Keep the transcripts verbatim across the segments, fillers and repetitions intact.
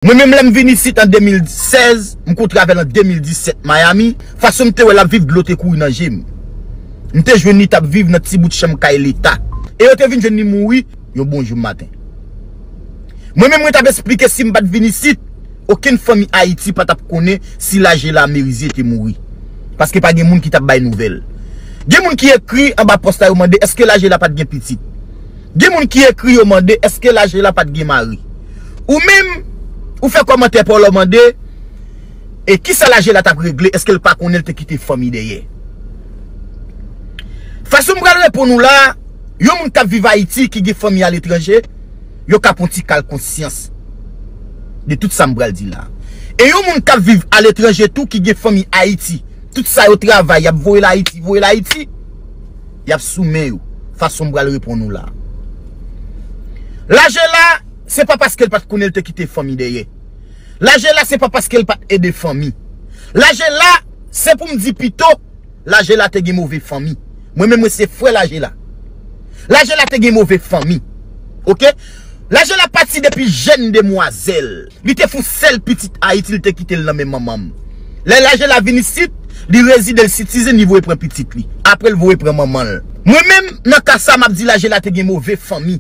Mwen menm, lè m vin isit an de mil sèz, m kontre avè l an de mil disèt Miami. Fason m te wè l ap viv, dlo te kouri nan je m. M te jwenn li t ap viv nan ti bout chanm kay leta. E yo te vin jwenn li mouri yon bon jou maten. Mwen menm, mwen t ap esplike, si m pa t vin isit, okenn fanmi Ayiti pa t ap konnen si Lajela Merizier te mouri. Paske pa gen moun ki t ap bay nouvèl. Gen moun ki ekri anba pòs la, yo mande èske Lajela pa t gen pitit. Gen moun ki ekri, yo mande èske Lajela pa t gen mari. Ou menm, ou fè kòmantè pa w la, w mande, e kisa Lajela t ap regle, èske l pa konnen l te kite fanmi dèyè? Fason m pral reponn ou la, yon moun k ap viv Ayiti ki gen fanmi aletranje, yo ka pran ti kal konsyans de tout sa m pral di la. E yon moun k ap viv aletranje tou ki gen fanmi Ayiti, tout sa yo travay, y ap voye l Ayiti, voye l Ayiti, y ap sou men yo. Fason m pral reponn ou la. Lajela, se pa paske l pa t konnen l te kite fanmi dèyè. Lajela, se pa paske l pa t ede fanmi. Lajela, se pou m di pito, Lajela te gen move fanmi. Mwen menm, mwen se frè Lajela. Lajela te gen move fanmi. Oke? Lajela pati depi jèn demwazèl. Li te fè yon sèl pitit Ayiti, li te kite l nan men manman m. Lè Lajela vin isit, li rezide, l sitizen, li voye pran pitit li. Apre, l voye pran manman l. Mwen menm, nan ka sa, m ap di Lajela te gen move fanmi.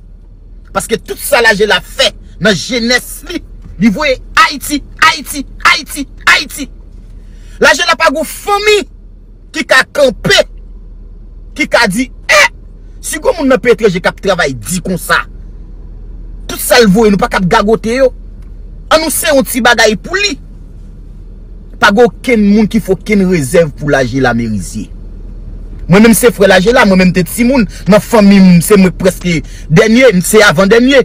Paske tout sa Lajela fè nan jenès li, li voye Ayiti, Ayiti, Ayiti, Ayiti. Lajela pa gon fanmi ki ka kanpe, ki ka di, eh, si gon moun nan peyi etranje k ap travay di konsa, tout sa l voye, nou pa ka ap gagote yo. An nou se yon ti bagay pou li. Pa gen okenn moun ki fè okenn rezèv pou Lajela Merizier. Mwen menm se frè Lajela, mwen menm te timoun. Nan fanmi m, se mwen k prèske dènye, m se avan dènye.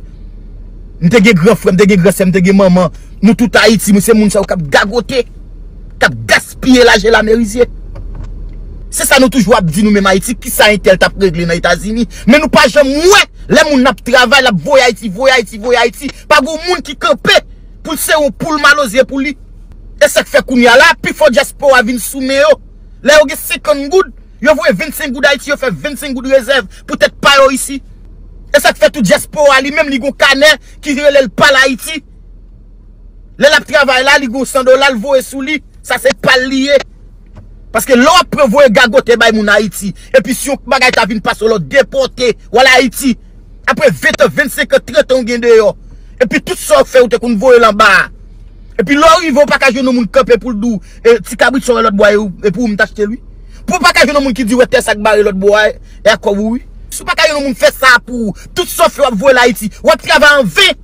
M te gen gran frè, m te gen gran sè, m te gen manman. Nou tout Ayiti, mwen se moun sa yo k ap gagote, k ap gaspiye Lajela Merizier. Se sa nou toujou ap di nou menm Ayiti, kisa entèl t ap regle nan Etazini. Men nou pa janm wè, lè moun ap travay, l ap voye Ayiti, voye Ayiti, voye Ayiti. Pa gen moun ki kanpe pou l se yon poul maloze pou li. E sa k fè kounye a la, pifò dyaspora vin sou men yo. Lè yo gen senkant goud, yo voye vennsenk goud Ayiti, yo fè vennsenk goud rezèv pou tèt pa yo isi. E sa k fè tou dyaspora li menm, li gon kanè ki rele l Pal Ayiti. Lè l ap travay la, li gon san dola, l voye sou li. Sa se pal li ye. Paske lè w ap pran voye gagote bay moun Ayiti, epi si yon bagay ta vin pase w la, w depòte, w al Ayiti. Apre ven tan, vennsenk an, trant an w gen deyò. Epi tout sa w fè, ou te konn voye l anba a. Epi lè w rive, w pa ka jwenn yon moun kanpe pou l di w, e, ti kabrit sa w wè lòt bò a, e, e pou ou m t achte l, wi. Pou w pa ka jwenn yon moun ki di w wè tè sa k bare lòt bò a, e, e ak kòb ou, wi. Si w pa ka jwenn yon moun fè sa pou ou, tout sa w fè, w ap voye l Ayiti. W ap travay an ven.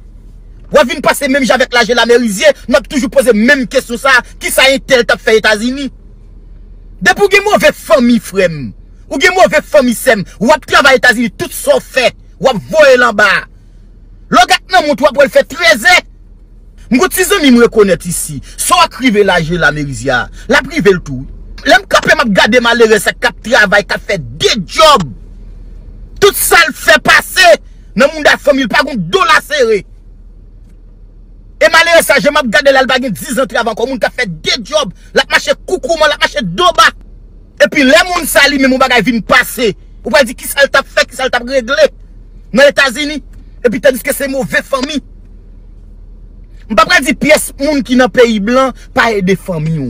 W ap vin pase menm jan avèk Lajela Merizier, n ap toujou poze menm kesyon sa a, kisa entèl t ap fè Etazini? Depi w gen move fanmi, frè m, ou gen move fanmi, sè m, w ap travay Etazini, tout sa w fè, w ap voye l anba a. Lè w gad nan mont ou, w ap wè l fè trèzè. M gon ti zanmi m rekonèt isi, sa w ak rive Lajela Merizier a, l ap rive l tou. Lè m kanpe, m ap gade malerèz sa k ap travay, k ap fè de djòb. Tout sa l fè pase nan mouda fanmi l, pa gon dola sere. E malerèz sa, jan m ap gade l la, l pa gen diz an travay ankò, moun k ap fè de djòb, l ap mache koukouman, l ap mache do ba. Epi lè moun sa li menm yon bagay vin pase, ou pral di kisa l t ap fè, kisa l t ap regle nan Etazini. Epi tandiske se move fanmi. M pa pral di pyès moun ki nan peyi blan pa ede fanmi w.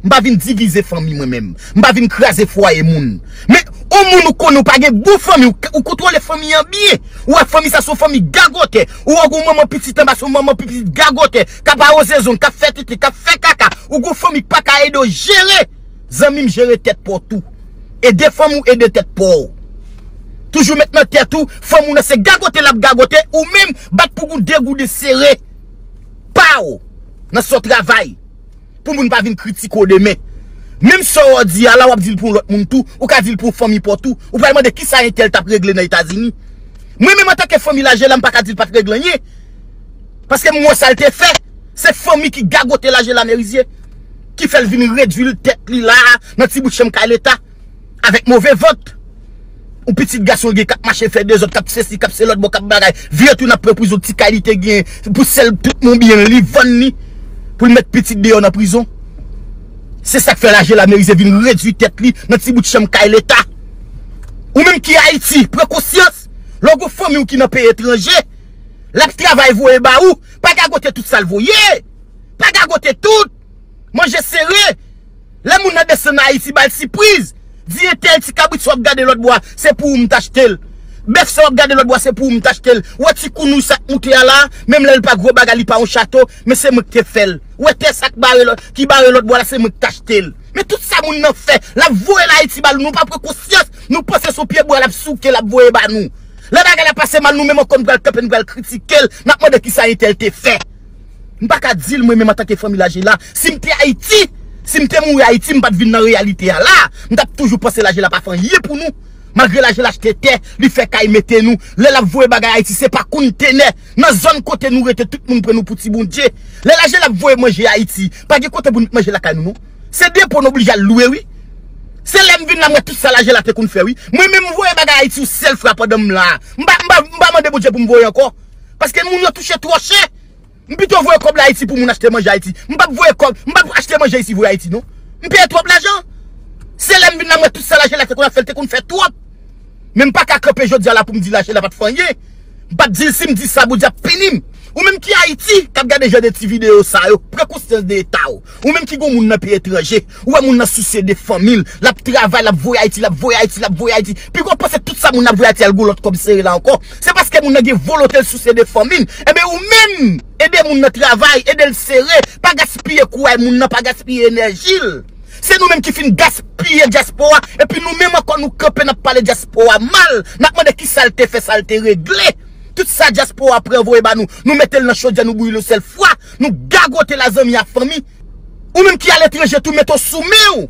M pa vin divize fanmi mwen menm. M pa vin kraze fwaye moun. Men, yon moun ou konnen ou pa gen bon fanmi, ou, ou kontwole fanmi an byen. Ou wè fanmi sa se yon fanmi gagotè. Ou wè gon manman pitit anba se yon manman pitit gagotè. K ap awoze zòn, k ap fè tete, k ap fè kaka. Ou gon fanmi k pa ka ede w jere. Zanmi m, jere tèt pa w tou. Ede fanmi w, ede tèt pa w. Toujou met nan tèt ou, fanmi w nan se gagote l ap gagote, ou menm bat pou gon de gouden sere pa w nan sa w travay. Pou moun pa vin kritike w demen. Menm sa w di a la, w ap di l pou yon lòt moun tou, ou ka di l pou yon fanmi pa w tou. Ou pral mande kisa entèl t ap regle nan Etazini. Mwen menm antanke fanmi Lajela, m pa ka di l pa t regle anyen. Paske m wè sa l te fè. Se fanmi ki gagote Lajela Merizier, ki fè l vin redui l tèt li la a, nan ti bout chanm kay leta, avèk move vant. Yon pitit gason l gen k ap mache fè dezòd, k ap sesi, k ap se lòt bò, k ap bagay. Vire tou nan pran prizon, ti kay li te gen, pou sèl tout moun byen li vann li, pou l met pitit deyò nan prizon. Se sa k fè Lajela Merizier vin redui tèt li nan ti bout chanm kay leta. Ou menm ki Ayiti, pran konsyans. Lè w gon fanmi w ki nan peyi etranje, L ap travay voye ba ou. Pa gagote tout sa l voye. Pa gagote tout. Manje sere. Lè moun nan desann Ayiti, ba l sipriz. Di entèl ti kabrit sa w ap gade lòt bò a, se pou ou m t achte l. Bèf sa w ap gade lòt bò a, se pou ou m t achte l. Ou wè ti kounouy sa k moute a la, menm lè l pa gwo bagay, li pa yon chato, men se mwen ki te fè l. Ou wè tè sa k bare lòt, ki bare lòt bò a la, se mwen ki t achte l. Men tout sa moun nan fè, l ap voye l Ayiti ba nou, nou pa pran konsyans, nou panse se yon pye bwa l ap souke, l ap voye ba nou. Lè bagay la pase mal, nou menm ankò nou pral kanpe, nou pral kritike l, n ap mande kisa entèl te fè. M pa ka di l mwen menm antanke fanmi Lajela. Si m te Ayiti, si m te mouri Ayiti, m pa t vin nan reyalite a la. M t ap toujou panse Lajela pa fè anyen pou nou. Malgre Lajela achte tè, li fè kay mete nou. Lè l ap voye bagay Ayiti, se pa kontenè. Nan zòn kote nou rete, tout moun pran nou pou ti bondye. Lè Lajela ap voye manje Ayiti, pa gen kote pou nou manje lakay nou, non. Se depo nou oblije al lwe, wi. Se lè m vin la, m wè tout sa Lajela te konn fè, wi. Mwen menm, m voye bagay Ayiti yon sèl fwa pandan m la. M pa, m pa, m pa mande Bondye pou m voye ankò. Paske moun yo touche twò chè. M pito voye kòb la Ayiti pou moun achte manje Ayiti. M p ap voye kòb, m p ap achte manje isi voye Ayiti, non. M peye twòp lajan. Se lè m vin la, m wè tout sa Lajela te konn ap fè, l te konn fè twòp. Men m pa ka kanpe jodi a la pou m di Lajela pa t fè anyen. M p ap di l, si m di sa, Bondye ap pini m. Ou menm ki Ayiti, k ap gade jan de ti videyo sa yo, pran konsyans de eta w. Ou menm ki gon moun nan peyi etranje, ou wè moun nan sousye de fanmi l, l ap travay, l ap voye Ayiti, l ap voye Ayiti, l ap voye Ayiti. Piga w panse tout sa moun nan ap voye Ayiti al gon lòt kòb sere la ankò. Se paske moun nan gen volonte l sousye de fanmi l. Enben ou menm, ede moun nan travay, ede l sere, pa gaspiye kouray moun nan, pa gaspiye enèji l. Se nou menm ki fin gaspiye dyaspora, epi nou menm ankò nou kanpe n ap pale dyaspora mal, n ap mande kisa l te fè, sa l te regle. Tout sa dyaspora pran voye ba nou, nou mete l nan chodyè, nou bouyi l yon sèl fwa, nou gagote l a zanmi a fanmi. Ou menm ki aletranje tou, mete w sou men w.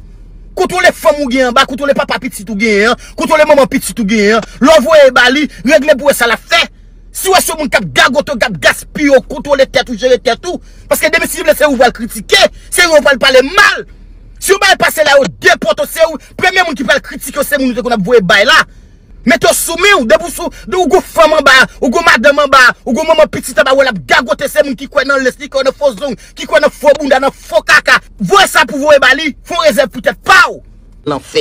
Kontwole fanm ou gen anba, kontwole papa pitit ou genyen an, kontwole manman pitit ou genyen an. Lè w voye ba li, regle pou wè sa l ap fè. Si w wè se yon moun k ap gagote w, k ap gaspiye w, kontwole tèt ou, jere tèt ou. Paske demen si vle se ou pral kritike, se ou pral pale mal. Si yon bagay pase la, yo depòte w, se ou. Premye moun ki pral kritike w, se moun ou te konn ap voye bay la. Mete w sou men w, depi w sou, de ou gon fanm anba, ou gon madanm anba, ou gon manman pitit anba, ou wè l ap gagote, se moun ki kwè nan lens, ki kwè nan fo zong, ki kwè nan fo bounda, nan fo kaka. Voye sa pou voye ba li, fè yon rezèv pou tèt pa w. Lanfè.